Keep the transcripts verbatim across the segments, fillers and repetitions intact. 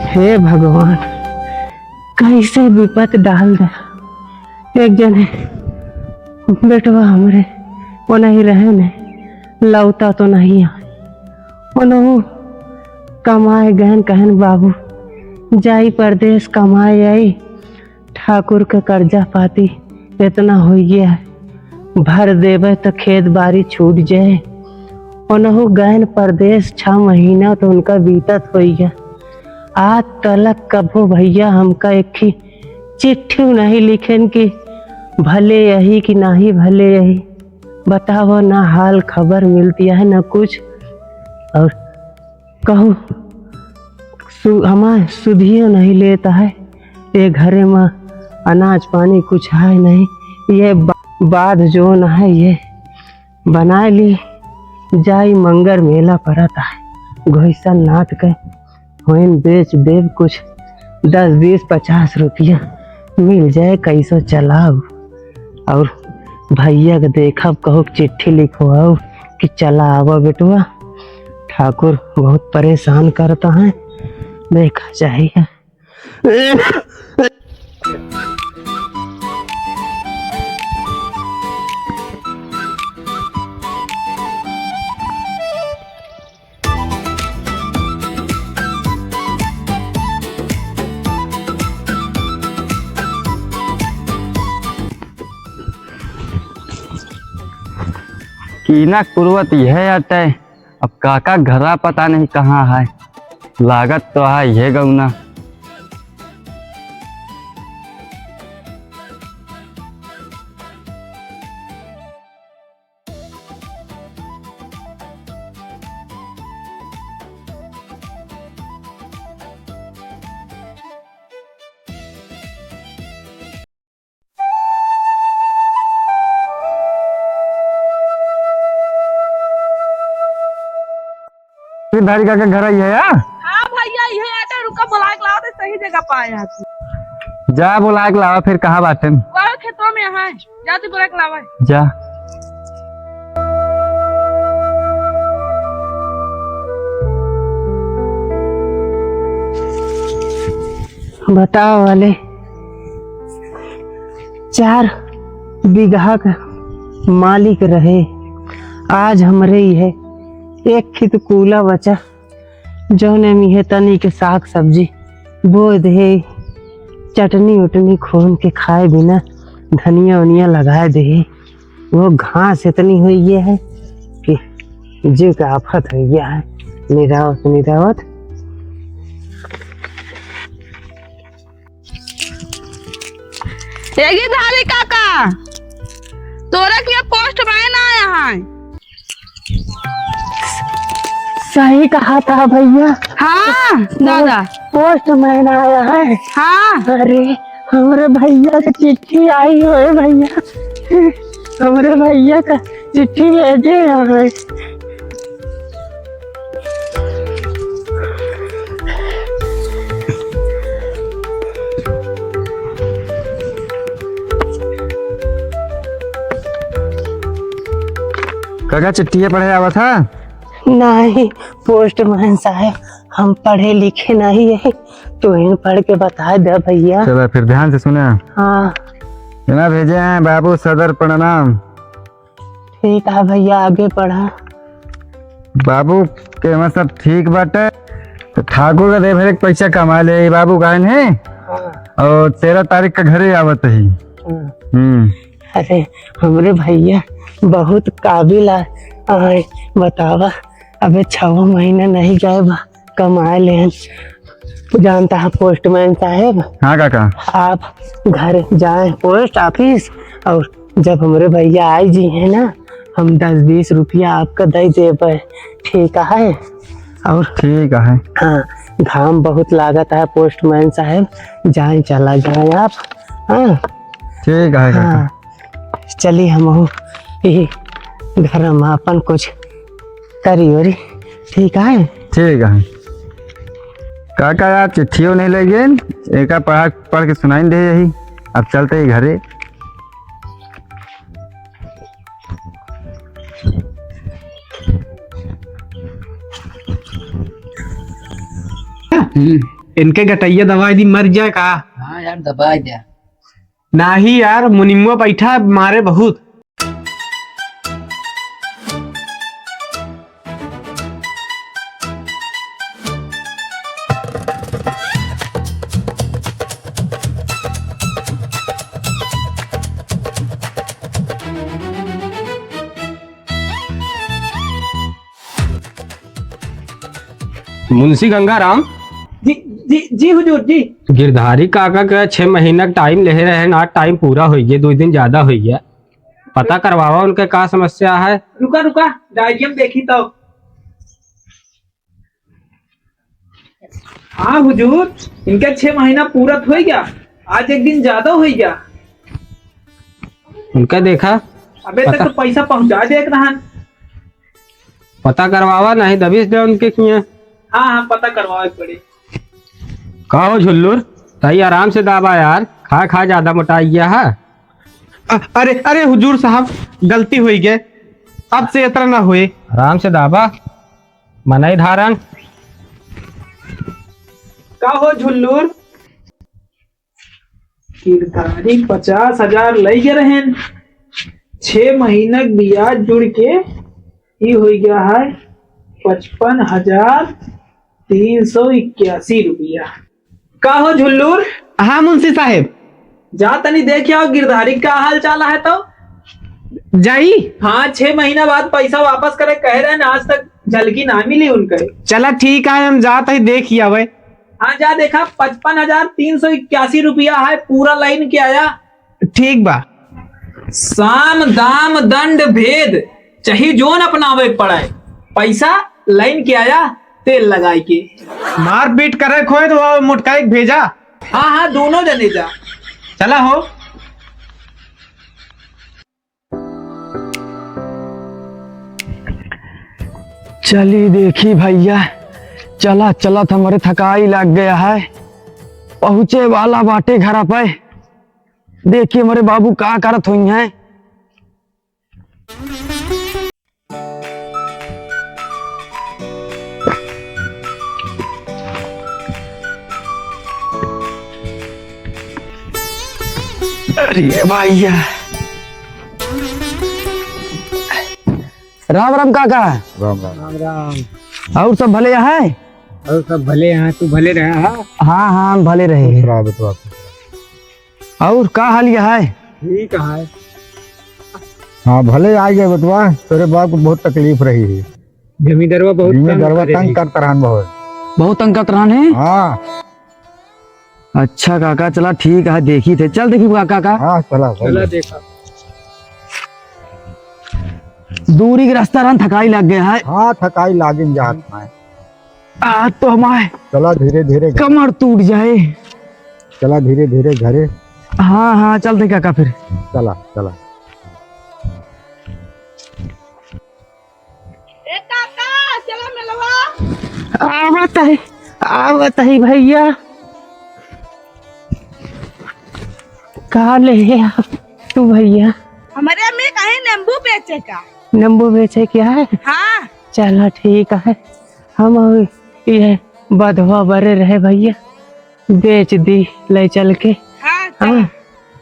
हे भगवान, कैसे विपत डाल दे। एक जने बेटवा हमरे ओनही रहे ने, लौटा तो नहीं आए। ओनहु कमाए गहन कहन बाबू, जाई परदेस कमाए आई, ठाकुर के कर्जा पाती एतना होइगे है, भर देबे त खेत बारी छूट जाए। ओनहु गहन परदेस छह महीना तो उनका बीतत होइगे। आज तलक कभो भइया हमका एक ही चिट्ठी नहीं लिखेन कि भले यही कि नाही भले यही। बतावा ना, हाल खबर मिलती है ना कुछ। और कहू सु-, हमार सुधियो नहीं लेता है। ये घरे में अनाज पानी कुछ है नहीं। ये बा-, बाध जोन है, ये बनाए ली जाई मंगर मेला परत है। घोइसन नाथ के होइन बेच देब कुछ दस बीस पचास रुपया मिल जाए, कैसो चलाओ। और भइया के देखब, कहू चिट्ठी लिखवाओ कि चला आवा बेटवा, ठाकुर बहुत परेशान करता है, देखा चाहिए। कीना कुरवत यह आटे, अब काका घरा पता नहीं कहाँ है, लागत तो है यह गौना। फिर धारी काका घर आई है या? हाँ भइया, इहे आटे, रुका, बोलाए के लावा, तो सही जगह पाए आटे। जा बोलाए के लावा, फिर कहाँ बाटे? वह खेतवा में है, जा तू बोलाए के लावा। जा। बताओ वाले, चार बीघा का मालिक रहे, आज हमरे इहे एक खित कूला बचा, जौने में इहे तनी के साग सब्जी बोए देहे, चटनी उटनी खोन के खाए बिना धनिया उनिया लगाए देहे। वो घास इतनी होइगे है कि जीव के आफत होइगे है, निरावत निरावत। ए गिरधारी काका, तोरा किहाँ पोस्टमैन आया है। सही कहा था भइया। हाँ दादा। पोस्टमैन आया है। हाँ। अरे, हमरे भइया के चिट्ठी आई हो भइया, हमरे भइया का चिट्ठी भेजे हमें। काका, चिट्ठिया पढ़े आवत है? नहीं, पोस्टमैन साहब, हम पढ़े लिखे नहीं है, तू ही पढ़ के बता दे भइया। चला फिर ध्यान से सुना। हाँ। इना भेजे हैं, बाबू सदर प्रणाम। ठीक है भइया, आगे पढ़ा। बाबू के एमा सब ठीक बाटे, तो ठाकुर का दे भरे के पैसा कमा ले बाबू, गायन है। हाँ। और तेरह तारीख का घरे आवत ही। हाँ। हम्म। अरे, हमरे भइया बहुत काबिल आ, आए, बतावा, अबे छव महीना नहीं गए बा, कमाए लेहन। जानता है पोस्टमैन साहेब, हाँ काका। आप घर जाए पोस्ट ऑफिस, और जब हमरे भइया आई जी है ना, हम दस बीस रुपया आपका दे देबे, ठीक है? और ठीक है। हाँ, घाम बहुत लागत है पोस्टमैन साहेब, जाए चला जाए आप। हाँ। ठीक है काका। हाँ। चली हमहू यही घर में अपन कुछ करी ओरी, ठीक है? ठीक है। काका यार, चिट्ठियों नहीं ले गए, एका पढ़ा, पढ़ के सुनाई दे यही। अब चलते ही घरे। इनके गटइया दबाइ दी, मर जाए का? हाँ यार, दबाइ दे। नाही यार, मुनिमुआ बैठा है, मारे बहुत। मुंशी गंगाराम। जी, जी, जी हुजूर, जी। गिरधारी काका के छह महीना के टाइम लेहे रहे ना, टाइम पूरा होइ गया, दो दिन ज्यादा होइ गया। पता करवावा उनके का समस्या है। रुका, रुका, डायरिया में देखी तो। हाँ हुजूर, इनके छह महीना पूरा होइ गया, आज एक दिन ज्यादा होइ गया। उनका देखा? अबे तक पता तो पैसा पहुंचा देत रहन। पता करवावा, नहीं दबिश दे उनके किया। हाँ, हाँ, पता करवावे पड़ी। का हो झुल्लुर, तई आराम से दाबा यार, खा खा ज्यादा मोटाइ गया है। अ-, अरे, अरे हुजूर साहब, गलती होइ गए, अब से इतना ना होए। आराम से दाबा, मनई धारन। का हो झुल्लुर? गिरधारी पचास हजार लइ गए रहेन, छह महीना के ब्याज जुड़ के ई होइ गया है पचपन हजार तीन सौ इक्यासी रुपया। का हो झुल्लुर? हाँ मुंशी साहेब। जा तनी देख आओ गिरधारी का हाल चाल है तो। जाई? हाँ, छह महीना बाद पैसा वापस करे कहे रहे ना, आज तक झलकी ना मिली उनके। चला ठीक है, हम जात ही देख ही आवे। हाँ, जा देखा, पचपन हजार तीन सौ इक्यासी रुपया है, पूरा लाइन के आया। ठीक बा। साम दाम दंड भेद, चाहे जोन अपनावे पड़े, पैसा लाइन के आया, तेल लगाई के। मारपीट करे खोए तो वो मोटकाई के भेजा। हाँ, हाँ, दोनों जने जा। चला हो। चली देखी भइया, चला चलत हमरे थकाई लाग गया है, पहुँचे वाला बाटे घरा पे। देखी हमरे बाबू का करत होइहैं। अरे भइया। राम राम काका। राम राम। राम राम। और सब भले हैं? और सब भले हैं, तू भले रहा, हाँ? हाँ, हाँ, हम भले रहे। खुश रहा बेटवा, खुश रहा। और का हाल है? ठीक है। हाँ, भले आ गए बेटवा, तेरे बाप को बहुत तकलीफ रही है। जमींदरवा बहुत तंग जमींदरवा करे तंग है। करत रहन बहुत। बहुत तंग करत रहन है? हाँ। अच्छा काका, चला ठीक है, देखी थे। चल देखी काका का। हाँ, चला, चला चल। देखा। दूरी के रास्ता रहन, थकाई लाग गया है। हाँ, थकाई लागिन जात है। आ, तो हमारे चला धीरे धीरे घर। कमर टूट जाए। चला धीरे धीरे घरे। हाँ, हाँ, चल दे काका फिर। चला, चला। ए काका, चला मेलवा। आवत है, आवत है भइया। का ले आ तू भइया? हमरे अम्मी कहीं नींबू बेचे का। नींबू बेचे क्या है? हाँ। चला ठीक है, हम ये बधवा बरे रहे भइया, बेच दी ले चल के। हाँ, चला। हाँ,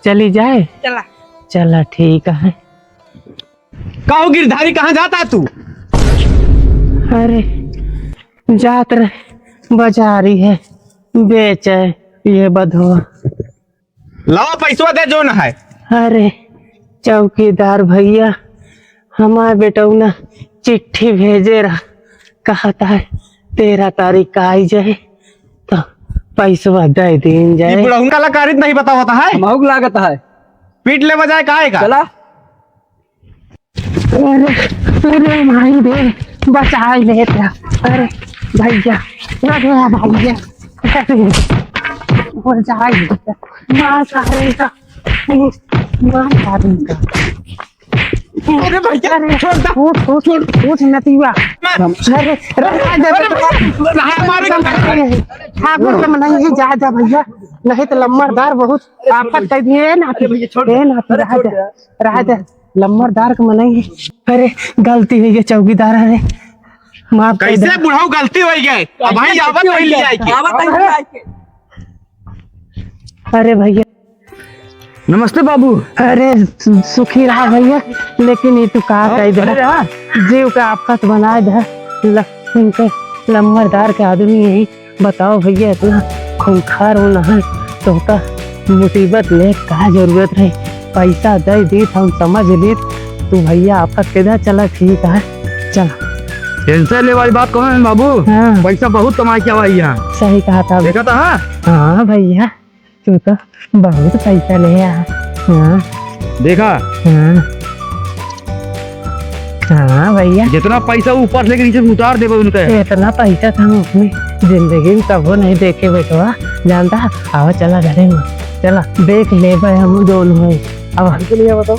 चली जाए। चला। चला ठीक है। का हो गिरधारी, कहाँ जाता तू? अरे जात रहे बजारी है, बेचे ये बधवा। लावा पैसवा दे जोन है। अरे चौकीदार भइया, हमार बेटौना चिट्ठी भेजे रहा, कहत है तेरह तारीख का आई जाए तो पैसवा दे दीन जाए। बुढ़ऊ कलाकारी नहीं बतावत है। महूक लागत है। पीट ले बजाए काहे का? चला। अरे, अरे माई रे, बचाई ले ता। अरे भइया, अरे भइया, अरे बचाई ले ता। मार सारे का, मार सारे का। अरे भइया, अरे छोड़ दा। उठ, उठ, छोड़। उठ नतिया। मार। अरे, अरे, अरे, अरे, मारे का। अरे, ठाकुर के मनई है, जा, जा भइया, नहीं तो लम्बरदार बहुत आफत कर दिए ना। अरे भइया, छोड़। ए ना, अरे रहा छोड़ जा, दे। रहा जा। लम्बरदार के मनई है। अरे गलती होइ गई चौकीदार, अरे माफ कर दे। कैसे बुढ़ऊ गलती होइ गए? अब भाई आवत नहीं ले आए के। आवत नहीं ले आए के। अरे भैया। नमस्ते बाबू। अरे सु-, सुखी रहा भैया, लेकिन ये तू का हाँ, कह दे? अरे हाँ। जीव का आफत बनाए दे। ल-, इनके लम्बरदार के आदमी यही बताओ भैया, इतना खूंखार होना है, तोहका मुसीबत ले का जरूरत रहे? पैसा दे दीत, हम समझ लीत, तू भैया आपका किधर चला, ठीक है, चला। टेंशन ले वाली बात कौन है बाबू? हाँ। पैसा बहुत कमाई के आवा है यहाँ। सही कहा था। देखा था, हाँ? हाँ भैया, तू तो बहुत पैसा ले आ। हाँ। देखा? हाँ। हाँ भैया। जितना पैसा ऊपर से लेके नीचे उतार देबे उनके। इतना पैसा तो हम अपनी जिंदगी में कबो नहीं देखे बेटवा। जानता, आवा चला घरे में, चला देख लेबे हम दोनों। अब हमके लिए बताओ।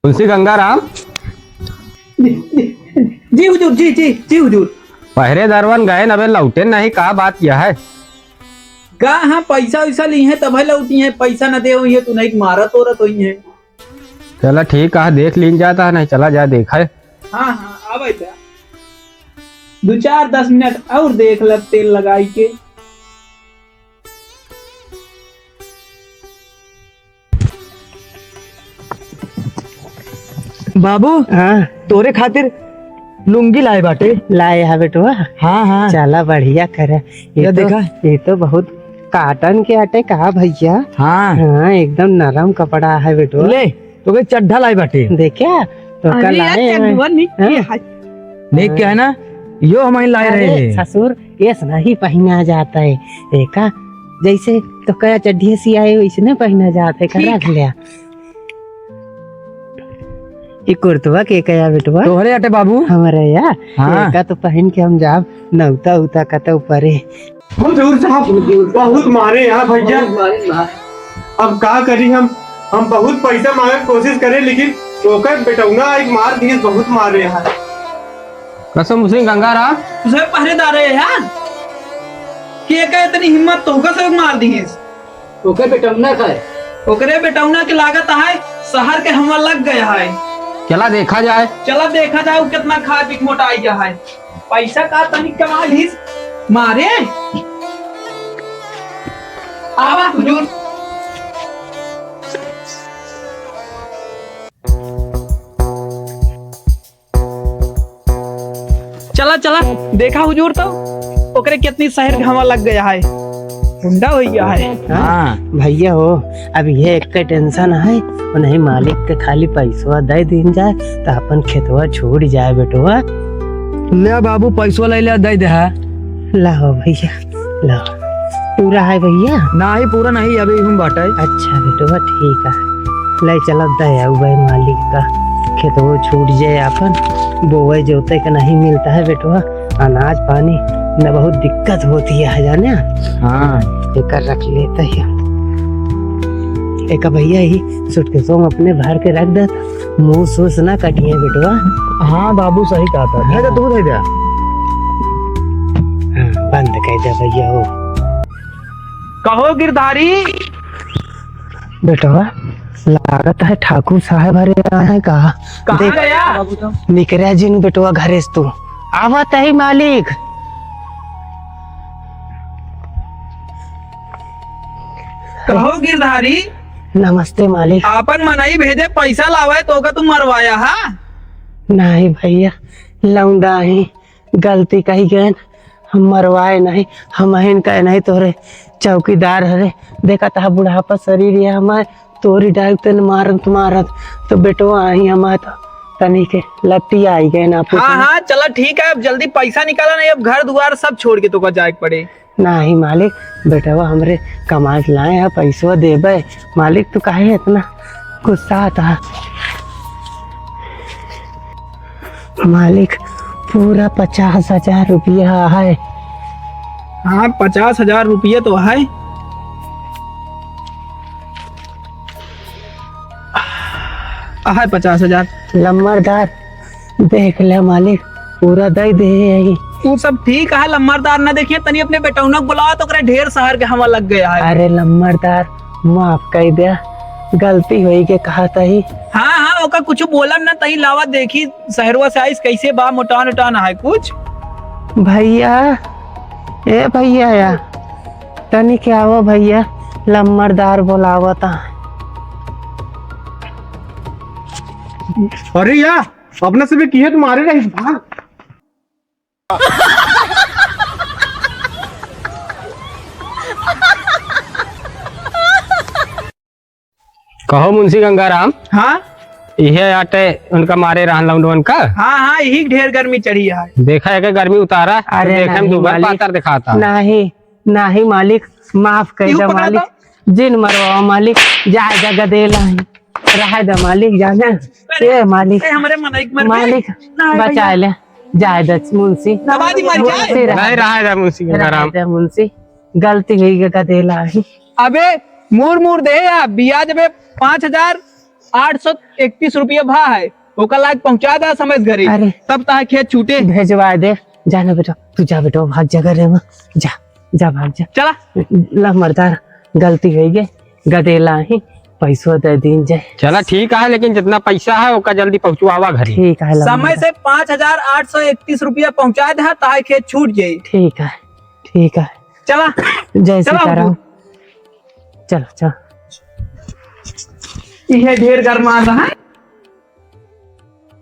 तुलसी गंगाराम। जी हुजूर, जी, जी, जी हुजूर। पहरेदारवन गए न, अबे लौटे नहीं, का बात यह है? का हाँ, पैसा वैसा ली है तब लौटी है, पैसा न दे हुई है तो नहीं मारत औरत हुई है। चला ठीक है, देख लीन जाता है, नहीं चला जाए देखा है। हाँ, हाँ, आवे जा। दो चार दस मिनट और देख ल तेल लगाई के। बाबू, हाँ। तोरे खातिर लुंगी लाए बाटे। लाए हा बेटवा? हाँ, हाँ। चला बढ़िया करे। ये या तो, देखा। ये तो बहुत cotton के आटे का भैया। हाँ। हाँ, एकदम नरम कपड़ा है बेटवा। ले, तोके चड्ढा लाए बाटे। देखा, तो अरे कल यार, आए हैं। चड्ढवा निक हाँ? के है। निक के है ना, यो हम लाए अरे रहे हैं। ससुर, ये नहीं पहना जाता है। देखा, जैसे तो कया चड्ढी सियाए वैसने पहना जाता है, ठीक। रख लिया। ई कुर्तवा के कया बेटवा? तोहरे आटे बाबू। हमरे या? हाँ। एका तो पहन के हम जाब नौता उता कतौ परे। हुजूर साहब, बहुत मारे यहाँ भैया। बहुत मारे ना। अब का करी हम, हम बहुत पैसा मांगे के कोशिश करे, लेकिन ओकर बेटौना एक मार दिए, बहुत मारे यहाँ। कसम हुसैन गंगाराम। तुझे पहरेदार है यहाँ? के का इतनी हिम्मत तो होगा से मार दिए? ओकर बेटौना का है? ओकरे बेटौना के लागत है, शहर के हवा लग गया है। चला देखा जाए। चला देखा जाए, वो कितना खा पी के मोटा आई गया है। पैसा का तनिक कमा लीस, मारे। आवा हुजूर। चला, चला, देखा हुजूर तो, ओकरे कितनी शहर घामा लग गया है, गुंडा हो गया है। हाँ। भैया हो, अब ये एक के tension है, उन्हें मालिक के खाली पैसवा दे दीन जाए, तो अपन खेतवा छूट जाए बेटवा। ले बाबू, पैसवा ले ले, दे दे है। ला हो भैया। ला, पूरा है भैया? नाही, पूरा नहीं, अभी हम बाटे। अच्छा बेटवा, ठीक है, ले चला, दया हुआ है मालिक का, खेतवो छूट जाए आपन, बोवे जोते का नहीं मिलता है बेटवा, अनाज पानी न बहुत दिक्कत होती है, जाने? हाँ। एकर रख लेते हैं, एक भैया ही सूटकेसों में अपने भर के रख दे, मुंह सूस ना कटिए बेटवा। हाँ बाबू, सही कहा था। दे दे, तू दे दे। हाँ, बंद कर दे भैया हो। कहो गिरधारी। बेटवा, लागत है ठाकुर साहब हरे आए हैं का? कहाँ देख, गया? निकरा जिन बेटवा घरे से तू। आवत है मालिक। कहो गिरधारी। नमस्ते मालिक। आपन मनई भेजे पैसा लावे तो का तू मरवाया हा? नहीं भैया, लौंडा ही गलती कही गए, हम मरवाए नहीं, हम अहिन कहे नहीं तोरे चौकीदार हरे। देखा ता बुढ़ापा शरीर ये हमारे तोरी डाल तेन मारत मारत तो बेटवा आही हमारे तो तनी के लट्टी आई गए ना हाँ, पूछना। हाँ, चला ठीक है, अब जल्दी पैसा निकाला, नहीं अब घर दुआर सब छोड़ के तोका जाए के पड़े। नाही मालिक, बेटवा हमरे कमाए के लाए हैं, पैसवा देबे। मालिक, तू काहे इतना गुस्सा आता है? मालिक, पूरा पचास हजार रुपया है। हाँ, पचास हजार रुपया तो है। है पचास हजार। लम्बरदार, देख ले मालिक, पूरा दे दे यही। तू सब ठीक है लम्बरदार, ना देखिए तनी अपने बेटौना को बुलावा तो ओकरे ढेर सहर के हवा लग गया है। अरे लम्बरदार, माफ कर दे, गलती होई के कहा तही। हाँ हाँ, ओका कुछ बोलब ना, तही लावा देखी सहरवा से आइस कैसे बा, मोटान उटान है कुछ। भैया, ए भैया या, तनी क्या हो भैया, लम्बरदार बोलावता। अरे या, अपने से भी किहे तुम्हारे रही भाग। कहो मुंशी गंगाराम। हाँ? इहे आटे उनका मारे रहन लौंडवन का? हाँ, हाँ, यही ढेर गर्मी चढ़ी है। देखा है कि गर्मी उतारा, तो अरे देखे में नहीं, दूबर मालिक। पातर दिखाता। नहीं, नहीं मालिक, माफ कर क्यों दे पकड़ा मालिक। था? जिन मरवा मालिक, जाए द गदेला ही। रहे द मालिक, जाने। अरे, ए मालिक, अरे, हमरे मनई के मर गए। मालिक, नहीं बचा भैया। ले। जाए द मुंशी। दबा दी मर जाए। मुंशी, रहे नहीं द। रहा है मुंशी गंगाराम। रहे द मुंशी, गलती हुई ग-, गदेला ही। अबे, मूर मूर दे या, बियाज बे पाँच हजार आठ सौ इकतीस रुपया भा है, ओकर लायक पहुंचा दे समय घरे। अरे। तब तहां खेत छूटे। भेजवा दे, जाना बेटा, तू जा बेटा, भाग जा घरे में, जा, जा भाग जा। चला। लम्बरदार, गलती हो गई, गदेला ही, पैसो दे दीन जाए। चला ठीक है, लेकिन जितना पैसा है ओका जल्दी पहुंचवावा घरे। ठीक है, लम्बरदार। समय से पाँच हजार आठ सौ इकतीस रुपया पहुंचा दे, तहां खेत छूट जाई। ठीक है, ठीक है। चला। जय चला, सीताराम। हुजूर। चलो, चलो। इहे ढेर गरमा रहा है।